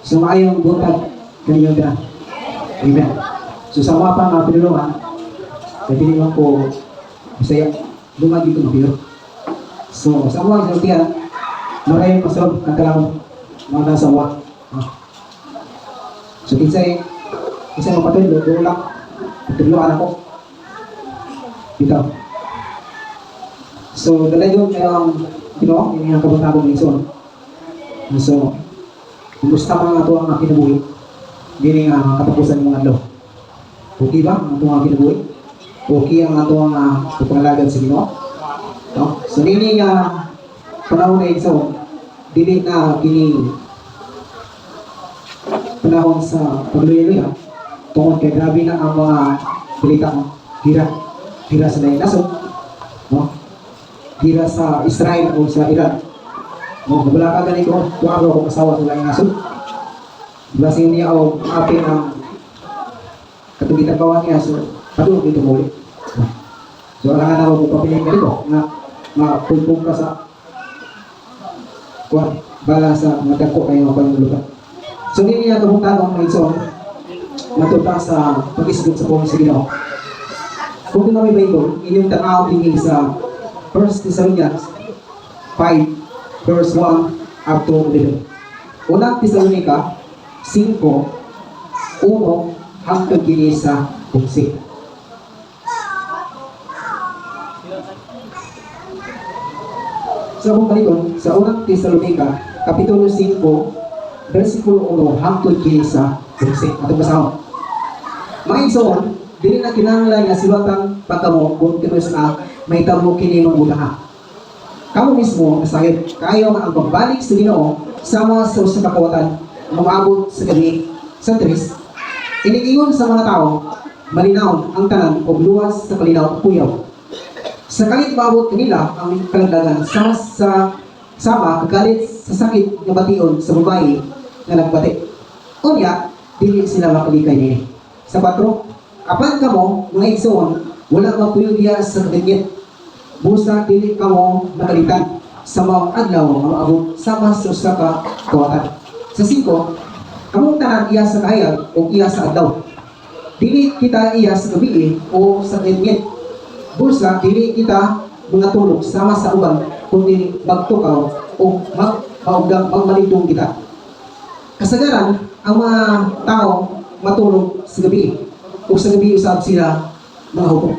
So maayong buntag kaninyong tanan. Amen. So sa mga pa nga pinulungan, kay dili man ko Bisaya, luma dito mabiyo. So sa mga isultihan, maray masulod ang kalamon mga nasa wa. Ah. So kinsay kinsay mapatudlo, doon lang patudloan ako. Dito. So dala yun ang Ginoo, ini ang kabuntagon ng igsoon. So, kumusta man nga ato ang kinabuhi? Dini nga katapusan ng mga adlaw. Okay ba ang atong kinabuhi? Okay ang atong pagpangalagad sa Ginoo? No? So nini nga panahon na igsoon, dili na kini panahon sa pagluya-luya tungod kay grabe na ang mga balita, no? Gira, gira sa laing nasod, no? Gira sa Israel o sa Iran. No, wala ka ganito, wala ko asawa sa laing nasod. Blessing niya o apin ang katugitan bawa niya, so padulong dito muli. No? So alangan ako kung papilin ka dito, nga mapulpong ka sa kuwan, bala sa mga dagko kayo mga lugar. So hindi niya kabuntagon mga igsoon, matuta sa pag-isgot sa pulong sa Ginoo. Kung doon may Bible, inyong tanaw dinhi sa 1 Thessalonians 5 verse 1 up to 11. Unang Tesalonica 5, 1 hangtod kini sa 11. Sa akong kalikon, sa Unang Tesalonica, Kapitulo 5, versikulo 1 hangtod kini sa 11. Atong basahon. Mga igsoon, dili na kinahanglan nga silwatan pa kamo kung kanus na mahitabo kini mga butanga. Kamo mismo nasayod kayo nga ang pagbalik sa Ginoo sama sa usa ka kawatan nga moabot sa gabi sa tres. Iniingon sa mga tao, malinaw ang tanan og luwas sa kalinaw ug kuyaw. Sa kalit maabot kanila ang kalaglagan sama sa sama kagalit sa sakit nga bation sa babaye nga nagbati. Unya, dili sila makalikay niini. Sa 4, apan kamo, mga igsoon, wala mapuyo diya sa kaganyan. Busa dili kamo nakalitan sa maong adlaw nga maabot sama sa usa ka kawatan. Sa 5, kamong tanan iya sa kahayag o iya sa adlaw. Dili kita iya sa gabi o sa kaingit. Busa dili kita mga tulog sama sa uban kundi magtukaw o magmaugdang magmalindong kita. Kasagaran, ang mga tao matulog sa gabi o sa gabi usab sila mga hukok.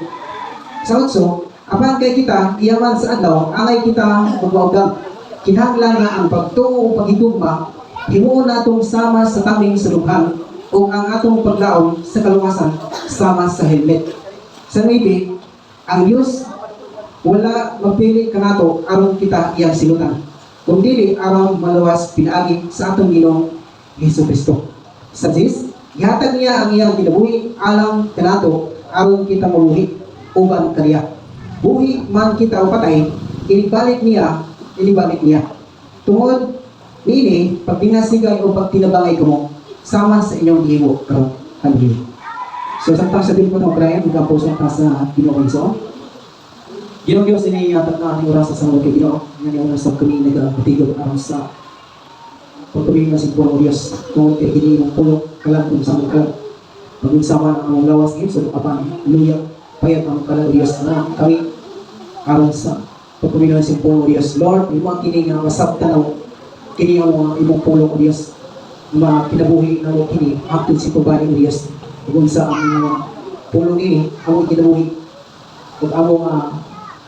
Sa 8, apan kay kita, iyaman sa adlaw, angay kita magmaugdang. Kinahanglan nga ang pagtuo o paghigugma, himuon natong sama sa taming sa dughan o ang atong paglaom sa kaluwasan sama sa helmet. Sa 9, ang Dios wala magpili kanato aron kita iyang silutan, kung dili aron maluwas pinaagi sa atong Ginoong Hesus Kristo. Sa 10, gihatag niya ang iyang kinabuhi alang kanato aron kita mabuhi uban kaniya. Buhi man kita o patay, inibalik niya, inibalik niya. Tungod niini, pagpinasigay o pagtinabangay kamo, sama sa inyong gihimo karon. Hallelujah. So samtang sa po ng prayer, magkampo sa sa Ginoo Igsoon. Ginoo Diyos, ini atag na aning oras sa mga kay Ginoo. Nga ni oras sa kami nagapatigog aron sa pagpabing na sa Diyos. Tungod kay kini imong pulong kalag kung sa among kalag. Pagunsama ang among lawas ngayon, so apan luya payat ang kalag Diyos na kami aron sa pagpabing sa pulong Diyos. Lord, imo ang kini nga masabtan na kini ang mga imong pulong o Diyos. Makinabuhi na mo kini hangtod sa pagbalik o Diyos. Ug unsa ang mga pulong nini among kinabuhi ug among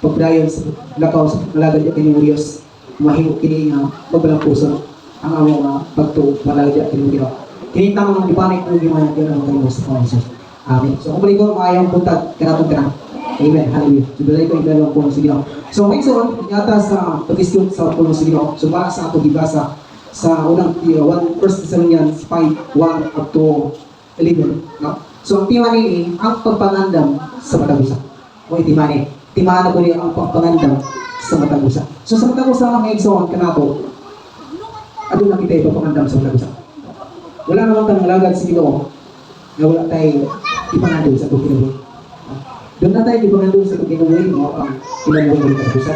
pagdayon sa lakaw sa paglalagad kini Diyos, mahimo kini nga magbalampuson ang among pagtuo palagad kini Ginoo. Kini tamang gipanik mo gimaya kini ang kanimo sa Panginoon Jesus. Amen. So kung ko maayong buntag kanatong tanan. Amen. Hallelujah. So dalay ko iglalong pulong sa Ginoo. So ngayon yata sa pag-isgot sa pulong sa Ginoo. So para sa ato gibasa sa unang 1 First Thessalonians 5, 1 up to 11. No? So ang tema nini, ang pagpangandam sa matag usa. O tema ni. Timahan na ko niya ang pagpangandam sa matag usa. So sa matag usa mga igsoon kanato, aduna kita ipapangandam sa matag usa. Wala naman tayong alagad sa Ginoo nga wala tayo ipangandam sa atong kinabuhi. Doon na tayo ipangandam sa atong kinabuhi, mo ang kinabuhi ng matag usa.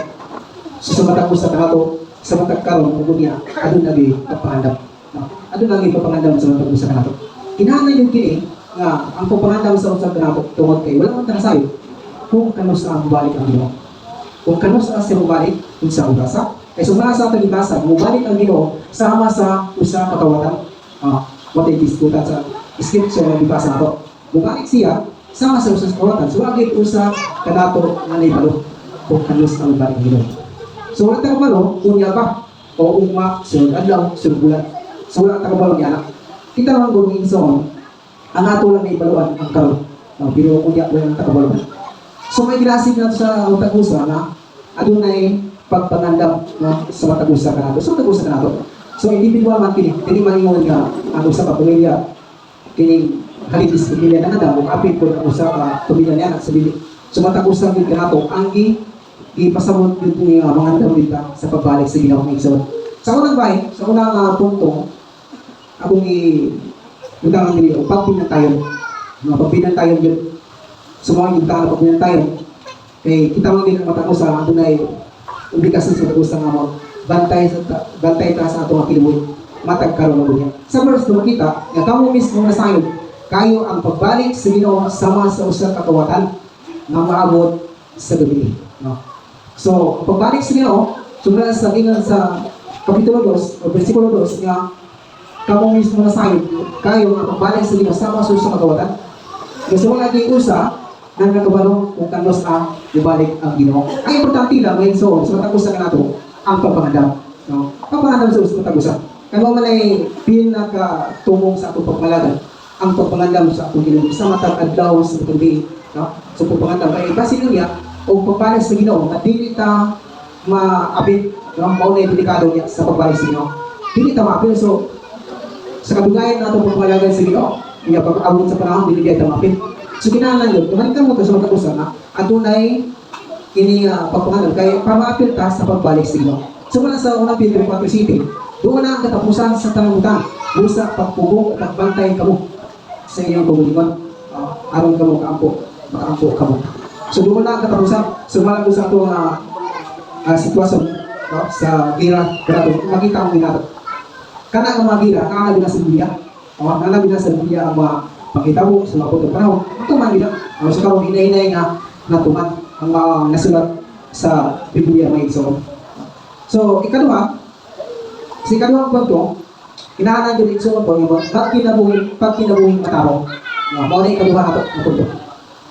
So sa matag usa kanato, sa matag karon ug niya aduna gyud pagpangandam. No? Adto lang ipapangandam sa matag usa kanato. Kinahanglan yung kini nga ang pagpangandam sa usab kanato tungod kay wala man ta nasayod kung kanus-a mobalik ang Ginoo. Kung kanus-a siya mobalik, unsa orasa. Kay sumala sa atong gibasa, mobalik ang Ginoo sama sa usa ka kawatan. What ay diskutan sa scripture nga gibasa nato. Mobalik siya sama sa usa ka kawatan. So wala usa kanato nga naibalo kung kanus-a mobalik ang Ginoo. So wala ta kabalo unya pa o ugma, sunod adlaw, sunod bulan. So wala ta kabalo niya. Kita lang kung igsoon, ang ato lang naibaluan ang karon. No, pero unya wala ta kabalo. So may gilasig nato sa matag usa na adunay pagpangandam, no, sa matag usa kanato. Sa matag usa kanato. So individual man kini, dili man ingon nga ang usa ka pamilya kining halin is pamilya na nga ug apil pud ang usa ka pamilya niya sa dili. So matag usa gid kanato ang gipasabot gyud ni nga mangandam gid ta sa pagbalik sa Ginoo, mga igsoon. Sa unang bahin, sa unang punto, akong i butangan diri og pagpinantayon. Mga pagpinantayon gyud. So mga yung tao pagpinantayon. Kay kita man din ang matag usa adunay obligasyon sa matag usa nga mo bantay ta sa atong kinabuhi matag karon nga bunya. Sa verse 2 makita nga kamo mismo nasayod kayo ang pagbalik sa Ginoo sama sa usa ka kawatan nga maabot sa gabi. No? So, ang pagbalik sa Ginoo, sumala sa ingon sa kapitulo 2 o bersikulo 2 nga kamo mismo nasayod kayo nga pagbalik sa Ginoo sama sa usa ka kawatan. Kasi wala gyud usa na nakabalo kung kanus-a ibalik ang Ginoo. Ang importante lang ngayon, so sa matag usa kanato ang pagpangandam. No? Pagpangandam sa matag usa. Kano man ay pinakatumong sa atong pagmalagad ang pagpangandam sa atong Ginoo sa matag adlaw, sa matag gabi, no? So pagpangandam kay basin niya og pagbalik sa Ginoo nga dili ta maapil, no? Mao na delikado niya sa pagbalik sa Ginoo. Dili ta maapil. So sa kadugayan nato pagpangalagan sa Ginoo, iya pag-abot sa panahon dili ta maapil. So kinahanglan yun, tumalik mo to sa matag usa nga adunay kini nga pagpangandam kay para maapil ta sa pagbalik sa Ginoo. So mula sa unang Pedro 4:7, "Duol na ang katapusan sa tanang butang, busa pagpugong at pagbantay kamo sa inyong kaugalingon, aron kamo kaampo, makaampo kamo." So duol na ang katapusan. So mala ko sa atong sitwasyon, no, sa gira kanato, makita ang ginato. Kana ang mga gira, naa na sa Biblia. O, naa na sa Biblia ang mga panghitabo sa mga putong panahon. Tuman gina. O, sa karon hinay-hinay nga natuman ang mga nasulat sa Biblia, mga igsoon. So, ikaduha, sa ikaduhang punto, kinahanglan gyud, igsoon ko, yung pagkinabuhing matarong. No, mao na ikaduha nato na punto.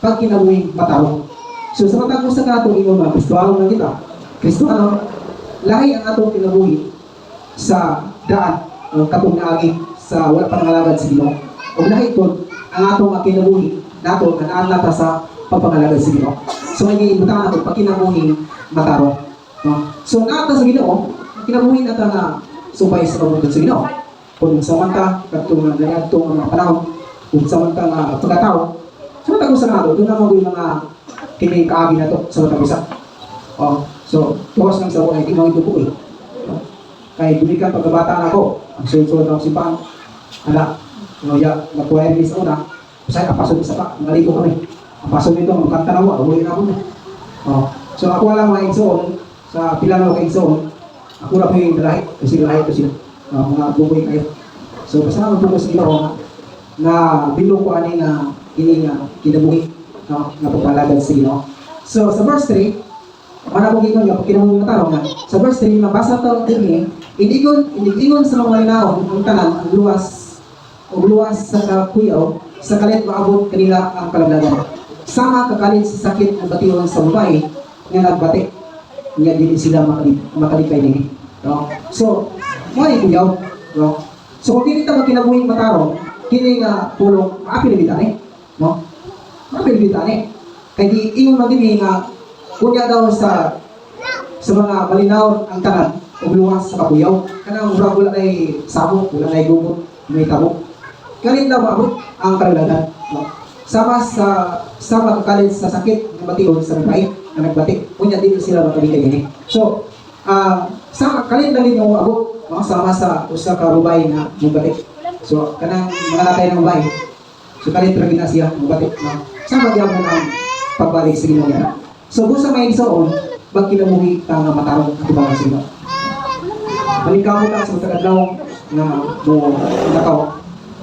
Pagkinabuhing matarong. So, sa matag usa kanato ingon mga Kristohano na kita, Kristohano, lahi ang atong kinabuhi sa daan o katong naagi sa wala pa nangalagad sa Ginoo. Ug lahi pod ang atong kinabuhi nato nga naa na ta sa pagpangalagad sa Ginoo. So may ibutangan nato pagkinabuhing matarong. No? So naa ta sa Ginoo, kinabuhi na ta nga subay sa kabubut-on sa Ginoo. Kung sa man ta kadtong nga ngadto nga mga panahon, kung sa man ta nga pagkatao, sa matag usa nato, duna man mga kini kaagi nato sa matag usa. Oh, so tuwas lang sa ako ay di mo ito eh. No? Kay gumikan pagkabata na ako, ang sulod-sulod ako simbahan. Ala, no ya, nagkuha sa una, usay apasok isa pa, maligo kami. Apasok nito, magkanta na ako, uwi na ako. Oh. So ako lang mga igsoon, sa pila na mga igsoon, ako ra po yung lahi, kasi lahi ito sila. Mga buboy kayo. So basta po ko sa Ginoo nga na bilog ko ani nga kini nga kinabuhi, no, nga pagpalagad sa Ginoo. So sa verse 3, para ko gingon nga pagkinabuhi matarong nga sa verse 3 mabasa ta dinhi, "Inigon inigingon sa mga malinawon ang tanan ang luwas ug luwas sa kakuyaw sa kalit maabot kanila ang kalaglagan sama kakalit sa sakit nga bation sa babae nga nagbati nga dili sila makalikay nini," no? So mo ay kuyaw, no? So kung dili ta magkinabuhing matarong, kini nga pulong maapil bita ni, no? Maapil bita ni kay di ingon man dinhi nga kunya daw sa mga malinaw ang tanan ug luwas sa kakuyaw, kanang murag wala nay samok, wala nay gubot, may tabo, kalit na maabot ang kalaglagan, no? Sama sa sama kakalit sa sakit nga bation sa babae nga nagbati unya dili sila makalikay ini. So sa kalit na ninyo abot, no? Sama sa usa ka babae nga mobati. So kanang mga latay ng babae, so kalit ra gina siya mobati, no? Sama gyapon ang pagbalik sa Ginoo niya. So busa, may igsoon, magkinabuhi ta nga matarong atubangan sa Ginoo. Maningkamot ta sa matag adlaw. Nga mo lakaw.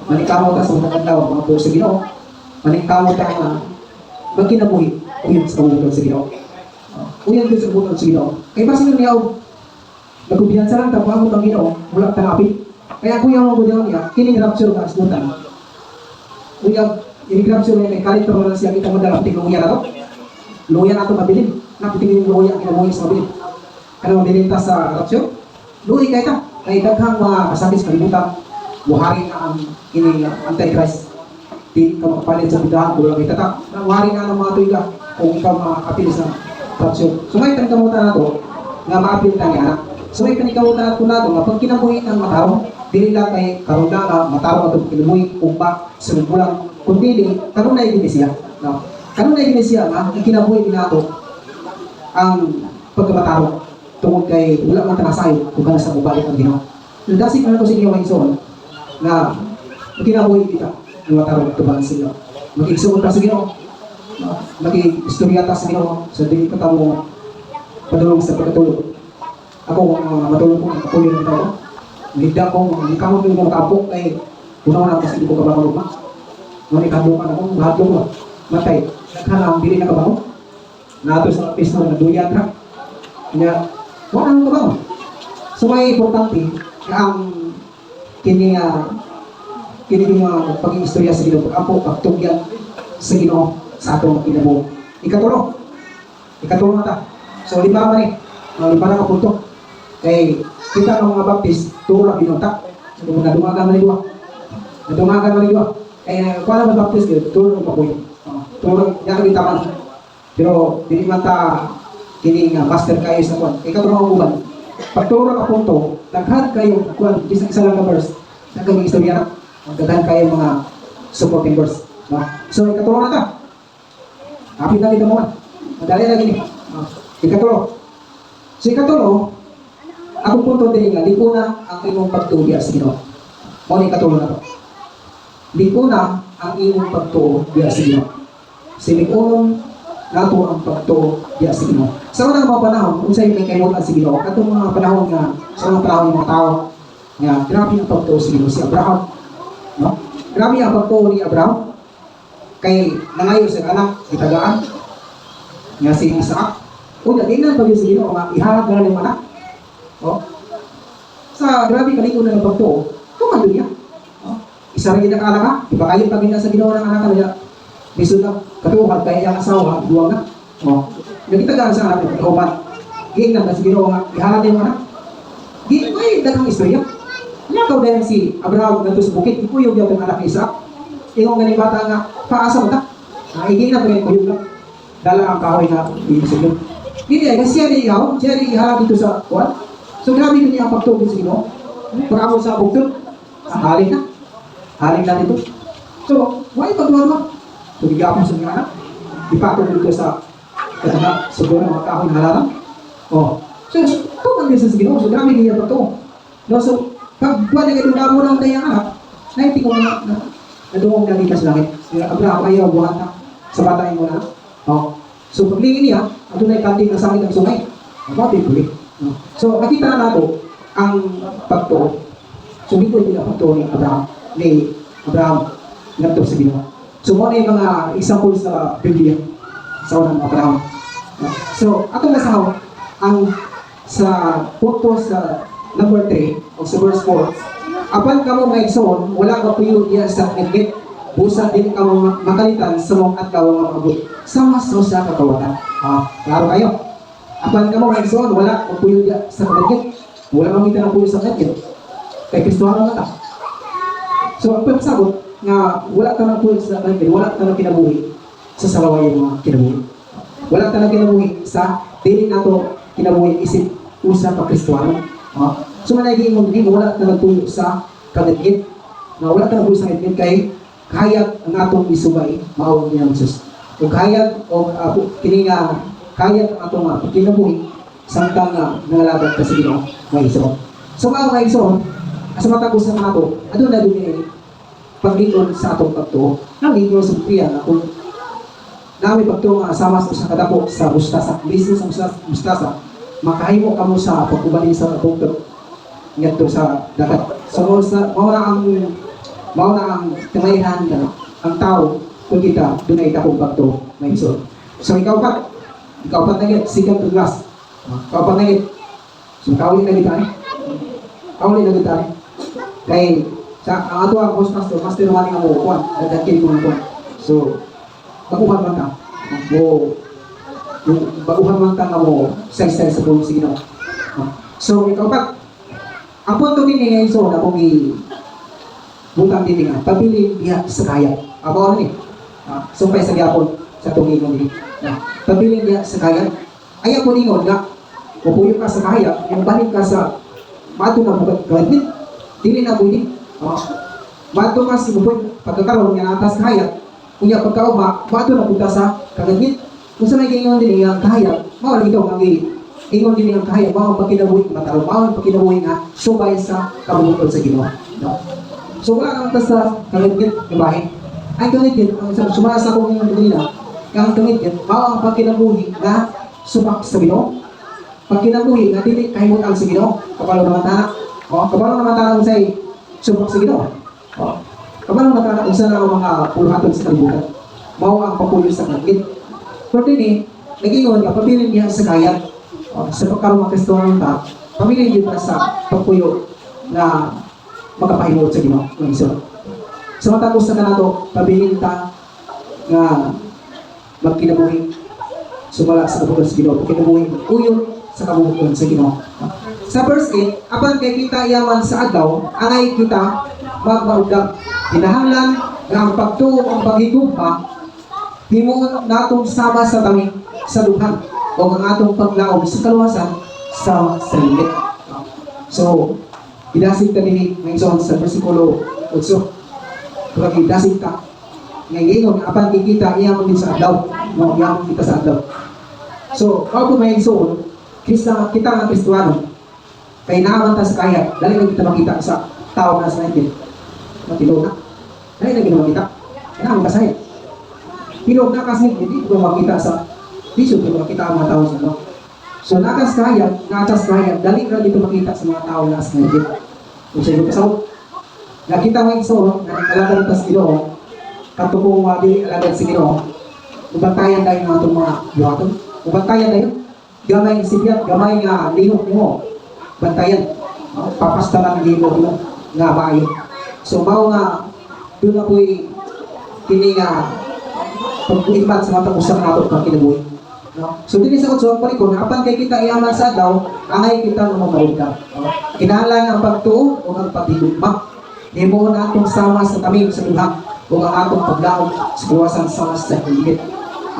Maningkamot ta sa mga adlaw mga sa Ginoo. Maningkamot ta nga magkinabuhi uyon sa kabubut-on sa Ginoo. Uyon sa kabubut-on sa Ginoo. Kay basin niya og nagkumpiyansa lang ta moabot ang Ginoo, wala ta naapil. Kaya kuya mo gud niya kining rapture nga asgutan. Uyab ini rapture niya kay kalit pa man siya kita madala puting luya na to. Luya na to mabilin. Naputing yung luya kinabuhi sa mabilin. Kana mabilin ta sa rapture. Luoy kay ta. Kay daghang mga kasakit sa kalibutan. Muhari na ang kining Antichrist. Di ka makapalit sa tindahan kung wala kay tatak. Muhari na ang mga tuiga kung ikaw makakapil sa rapture. So may paningkamutan nato nga maapil ta niya. So may paningkamutan nato nato nga pag kinabuhi ng matarong, dili lang kay karon na nga matarong atong kinabuhi ugma sa bulang, kundi kanunay gini siya. No? Kanunay gini siya nga ikinabuhi nato ang pagkamatarong tungod kay wala man ta nasayod kung kanus-a mobalik ang Ginoo. So, dasig man ko sa inyo, mga igsoon, nga kinabuhi kita ng matarong tubangan sa Ginoo. Makigsuon ta sa Ginoo. No? Makig-istorya ta sa Ginoo sa dili pa ta mo padulong sa pagkatulog. Ako kung matulog ko, kapuyo ng tao. Mahigda ko, kamot yung makaapok kay una na kasi di ko kabangon ugma. Ngunit kahadukan ako, mahadlok ko. Matay, daghan ang dili nakabangon. Nato sa pisto na duyan ra. Nya, wala nang kabangon. So may importante nga ang kini kini yung mga pag-iistorya sa Ginoo, pag-ampo, pagtugyan sa Ginoo sa atong kinabuhi. Ikatulo. Ikatulo na ta. So lima man eh. Mga lima na ka punto. Kay kita ng mga Baptist, tulo lang binunta. So nadungagan man ni duha. Nadungagan man ni duha. Kay kuha naman Baptist gyud, tulo lang papuyo. Tulo lang yan taman. Pero dili man ta kini nga master kayo sa kuan. Ikatulo ang uban. Pag tulo ka punto, daghan kayo kuan bisan isa lang ka verse. Daghan istorya na. Daghan kayo mga supporting verse. No? So ikatulo na ta. Hapit na dito mo. Madali na gini. No? Ikatulo. So ikatulo, akong punto diri nga lig-ona ang imong pagtuo diha sa Ginoo. Mao ni ikatulo na to. Lig-ona ang imong pagtuo diha sa Ginoo. Silig-onon nato ang pagtuo diha sa Ginoo. Sa unang mga panahon, unsay may kaimutan sa Ginoo, katong mga panahon nga sa unang panahon ng mga tao nga grabe ang pagtuo sa Ginoo, si Abraham, no? Grabe ang pagtuo ni Abraham kay nangayo sa anak gitagaan nga si Isaac. Unya tingnan pa gyud sa Ginoo nga ihalad na lang anak. Oh. Sa grabe kalig-on na ng pagtuo, tuman niya. Oh. Isa rin ka anak ha, ipakayon pa gina sa Ginoo ng anak niya. Lisod na katuohan kay iyang asawa, duwang na. Oh. Nagitagaan sa anak niya, kauban. Giingnan na sa Ginoo nga ihalad yung anak. Di may daghang istorya. Lakaw dahil si Abraham ngadto sa bukid, ikuyog gyud ang anak ni Isaac. Ingon ganing bata nga, paasa mo ta? Igingnan pa rin kuyog lang. Dala ang kahoy na iisugod. Dili ay kasi siya ni ihaw, siya ni ihalad dito sa kuan. So grabe din niya ang pagtuo sa Ginoo. Pag-abot sa bugtong, ang halin na. Halin na dito. So, why pagduwa-duwa? So, gigapon sa mga anak. Ipatong dito sa katanga, siguro mga kahoy na halaran. Oh. So, tuman din sa Ginoo. So, grabe niya pagtuo. No, so, pag buwan na kayo mo ng tayang anak, naiti ko nga na, nadungog na dito sa langit. Abraham, ayaw, buhat na. Sa bata mo na. Oh. So, paglingin niya, adunay kanting na sangit ang sungay. Mabati puli. No? So, nakita na nato ang pagtuo. So, hindi ko hindi na pagtuo ni Abraham ngadto sa Ginoo. So, mao na yung mga example sa Biblia sa unang mga panahon. No? So, atong basahon ang sa punto sa number 3 o sa verse 4. "Apan kamo, mga igsoon, wala kapuyo diya sa ngitngit, busa dili kamo makalitan sa maong adlaw nga moabot sama sa usa ka kawatan." Ah, klaro kayo. Apan kamo, mga igsoon, wala kapuyo diya sa ngitngit. Wala mangita ng puyo sa ngitngit. Kay Kristohano na ta. So, ang pagsagot nga wala ta ng puyo sa ngitngit, wala ta ng kinabuhi sa salaway mga kinabuhi. Wala ta ng kinabuhi sa dili nato kinabuhi isip usa ka Kristohano. Ah. So manay giingon dinhi wala ta nagpuyo sa kangitngit. Nga wala ta nagpuyo sa kangitngit kay kahayag ang atong isubay mao ang Ginoong Jesus. Ug kahayag o kini nga kahayag ang atong kinabuhi samtang nga nangalagad ka sa Ginoo, mga igsoon. So mga igsoon, sa matag usa nato, aduna dun paglikon sa atong pagtuo. Nang sa Biblia nga kung nami pagtuo nga sama sa usa ka dako sa mustasa, bisin sa mustasa, makahimo kamo sa pagkubalin sa bukod ngadto sa dagat. So mao na ang kamayhan nga ang tao kung kita dunay dakong pagtuo, mga igsoon. So ikaapat na gid, second to last. Ikaapat na gid. So kauli na gid ani. Kauli na gid ani. Kay sa ang ato ang host pastor, master man nga mo kuan, daghan ko nga kuan. So baguhan man ta. Mo baguhan man ta nga mo saysay sa pulong sa Ginoo. So ikaapat, ang punto dinhi ngayon, so na kung i butang dinhi nga pabilin diha sa kahayag. Amo ni. Sumpay sa gyapon sa tungingon dinhi. Pabilin diha sa kahayag. Ayaw ko ningon nga mupuyo ka sa kahayag, yung balik ka sa mato na bukat galit. Dili na pwede. Mato ka sa mupuyo pagkakaroon nga atas kahayag. Unya pagkauma, mato na punta sa kagadmit. Kung sa may ingon dinhi nga kahayag, mao lagi ang ingon dinhi ang kahayag, mao ang pagkinabuhi matarong, mao ang pagkinabuhi nga subay sa kabubut-on sa Ginoo. No? So wala kang ta sa kagadmit nga bahin. Ang kagadmit, ang sumala sa akong ingon kanina, ang kagadmit, mao ang pagkinabuhi nga subak sa Ginoo. Pagkinabuhi nga dili kahimutan sa Ginoo, kabalo naman ta. Oh, kabalo naman ta unsay subak sa Ginoo. Oh, kabalo naman ta unsa na ang mga puluhaton sa kalibutan. Mao ang papuyo sa kagadmit. Pero dinhi, nag-ingon nga, pabilin niya sa kahayag. Oh, sa pagkaroon mga Kristiyano ta, pabilin niya sa pagpuyo na makapahimuot sa Ginoo, mga igsoon. Sa matag usa kanato, pabilin ta nga magkinabuhi sumala sa kabubut-on sa Ginoo, pagkinabuhi uyon sa kabubut-on sa Ginoo. Sa verse 8, apan kay kita yaman sa adlaw, angay kita magmaugdam. Kinahanglan nga ang pagtuo ang paghigugma himuon natong sama sa taming sa dughan o ang atong paglaom sa kaluwasan sama sa limit. So, idasig ta dinhi, mga igsoon, sa versikulo 8. Kapag idasig ta, ngayon, apan kikita, iyamon din sa adlaw. No, iyamon kita sa adlaw. So, mao po, mga igsoon, Krista, kita nga Kristuano, kay naaman ta sa kahayag, dali na kita makita sa tao na sa 19. Matilog na. Dali na kita makita. Kaya naman kasaya. Hilog na kasi hindi ko makita sa lisod ko makita ang mga tao sa no. So nakas kahayag, nakas kahayag, dali ra dito makita sa mga tao na sa 19. Kung sa iyo kasabot, nakita mo yung igsoon, na nag-alagad ta sa Ginoo, kato kung dili alagad sa Ginoo, ubantayan tayo ng atong mga buhaton. Ubantayan tayo. Gamay ang sibyat, gamay nga lihok mo. Bantayan. No? Papasta lang ang mo nga maayo. So mao nga doon na po'y kini nga pag-imat sa matag usa nato pang kinabuhi. No? So dinhi sa otso, balik ko, apan kay kita iyaman sa adlaw, angay kita nga mamarugdam. No? Kinahanglan ang pagtuo o ang paghigugma. Himuon natong sama sa taming sa duha o ang atong paglaom sa kaluwasan sama sa hiligit.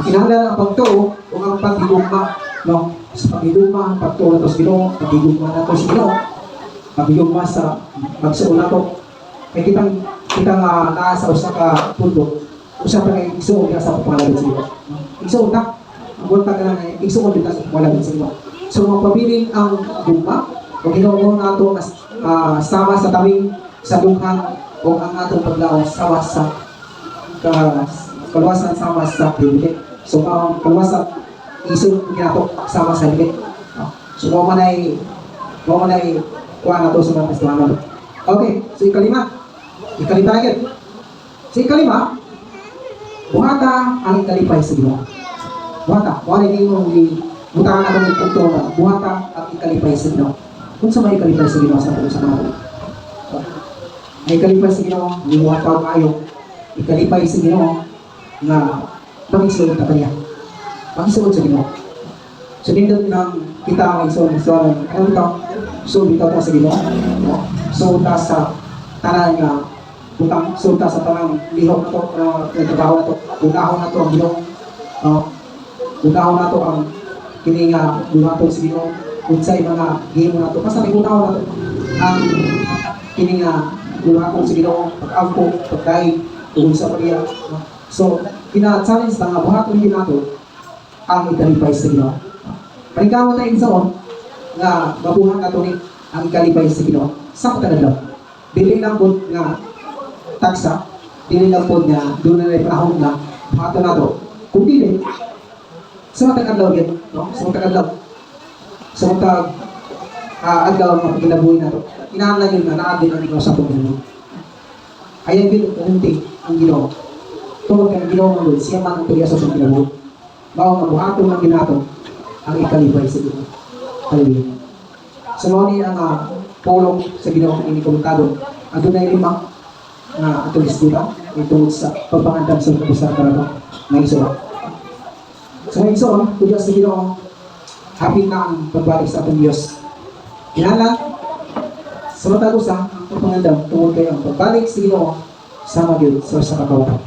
Ang kinahanglan ang pagtuo o ang paghigugma, no? Sa paghigugma, ang pagtuo nato sa Ginoo, paghigugma nato sa Ginoo, paghigugma sa magsuon nato. Kay kitang kita nga naa sa usa ka punto, usa pa kay igsuon ka sa pagpalagad sa Ginoo. Igsuon ta. Ang buntag ka lang ay igsuon din ta sa pagpalagad sa Ginoo. So magpabilin ang gugma o Ginoo nato nga sama sa taming sa dughan o ang atong paglaom sama sa kaluwasan sama sa limit. So ang kaluwasan isod ginato sama sa limit. No? So mao man ay kuha na to sa mga Kristiyano. Okay, so ikalima. Ikalima na gyud. So ikalima, buhata ang ikalipay sa Ginoo. Buhata, mao na yung butangan nato ng punto nga buhata ang ikalipay sa Ginoo. Kung sa may ikalipay sa Ginoo sa atong sa mga. Ay ikalipay sa Ginoo, gibuhat ka maayo. Ikalipay sa Ginoo nga makigsuod ta kaniya. Makigsuod sa Ginoo. So nindot nang kita ang igsoon so ano bitaw? So bitaw ta sa Ginoo. No? So ta sa tanan nga butang, so ta sa tanang lihok nato, trabaho nato, unahon nato ang Ginoo. No? Unahon nato ang kini nga buhaton sa Ginoo, unsay mga gihimo nato, basta may unahon nato ang kini nga buhaton sa Ginoo, pag-ampo, pagdaig, tungod sa pagya. No? So, kina-challenge ta nga buhaton din nato ang ikalipay sa Ginoo. Paningkamot tayo igsoon nga mabuhat nato ni ang ikalipay sa Ginoo sa matag adlaw. Dili lang pud nga taksa, dili lang pud nga doon na panahon nga buhaton nato. Kung dili sa matag adlaw gyud, no? Sa matag adlaw. Sa matag adlaw nga kinabuhi nato. Kinahanglan yun nga naa gyud ang Ginoo sa atong kinabuhi. Ayaw gyud unti ang Ginoo. Tungod kay ang Ginoo nga Lord, siya man ang tuya sa atong kinabuhi. Mao nga buhaton lang gyud nato ang ikalipay sa Ginoo. Hallelujah. So mao ni ang pulong sa Ginoo ini komentado. Adunay lima nga atong isgutan tungod sa pagpangandam sa katapusan kanato, mga igsoon. So mga igsoon, kuya sa Ginoo, hapit na ang pagbalik sa atong Diyos. Kinahanglan sa matag usa ang pagpangandam tungod kay ang pagbalik sa Ginoo sama gyud sa usa ka kawatan.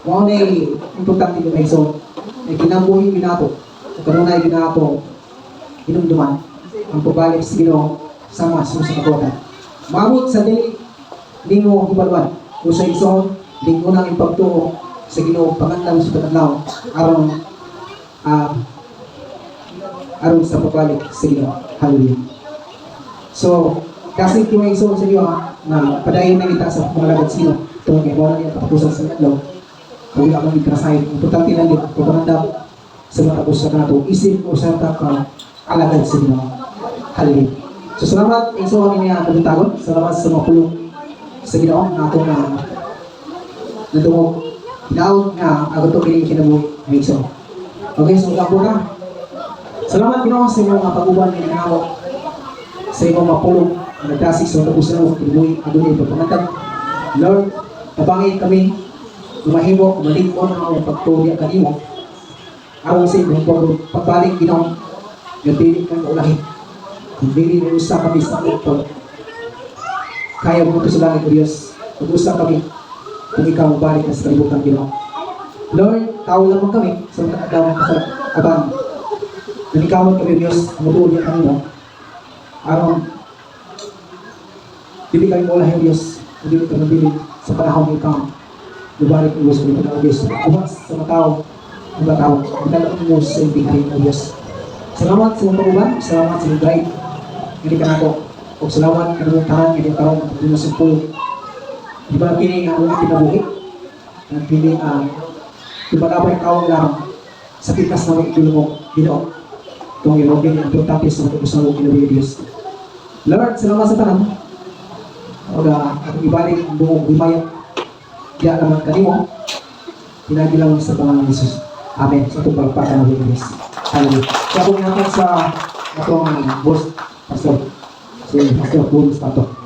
Mao na importante gyud, mga igsoon, ay kinabuhi gyud nato o kanunay gyud nato hinumduman ang pagbalik sa Ginoo sama sa usa ka kawatan. Maabot sa dili nimo hibaluan. O sa igsoon, di unang ipagtuo sa Ginoo, pangandam sa adlaw aron sa pagbalik sa Ginoo. Hallelujah. So, kasi kung igsoon sa inyo ha, na padayon na kita sa pangalagad sa Ginoo, tungod kay mao na niya katapusan sa adlaw. Kung wala kang ikrasahin, importante lang din pagpangandam sa mga sa kanato, isip o sa ka alagad sa Ginoo. Hallelujah. So salamat igsoon niya kabuntagon. Salamat sa mga pulong sa Ginoo nga ato na nadungog. Hinaot nga ato kini kinabuhi, mga igsoon. Okay, so gampo na. Salamat, Ginoo, sa imong mga pag-uban nga ginahimo sa imong mga pulong nga nagdasig sa katapusan ng kinabuhi adunay pagpangandam. Lord, tabangin kami lumahimo malig-on ang among pagtuo kanimo aron sa imong pagbalik, Ginoo, nga dili ka maulahi. Kung dili mo usa kami sa among pag kaya mo sa langit, O Diyos, pag-usa kami kung ikaw mabalik na sa kalibutan, Ginoo. Lord, tao lamang kami sa mga adlaw ng kasal aban. Nanikamot kami, Diyos, mutuod niya kanimo. Aron dili kami maulahi, Diyos, dili kami mabilin sa panahon ng ikaw mubalik mo sa kalibutan, O Diyos. Umas sa mga tao, mga tao, magdala mo sa imong O Diyos. Salamat sa imong pag-uban, salamat sa imong guide. Hindi ka nako. O salamat kanimong tanan nga karon pagdino sa pulong. Di ba kini nga among kinabuhi? Ang pili ang di ba dapat ikaw lang sa pikas na may mo Ginoo. Itong irogin ang importante sa matapos ng kinabuhi, Diyos. Lord, salamat sa tanan. O atong ibalik ang buong himaya. Diya naman kanimo. Pinagi lang sa pangalan ni Jesus. Amen. Sa itong palakpakan ng Diyos. Hallelujah. Sa akong sa atong boss, Pastor. Si Pastor Paul Stato.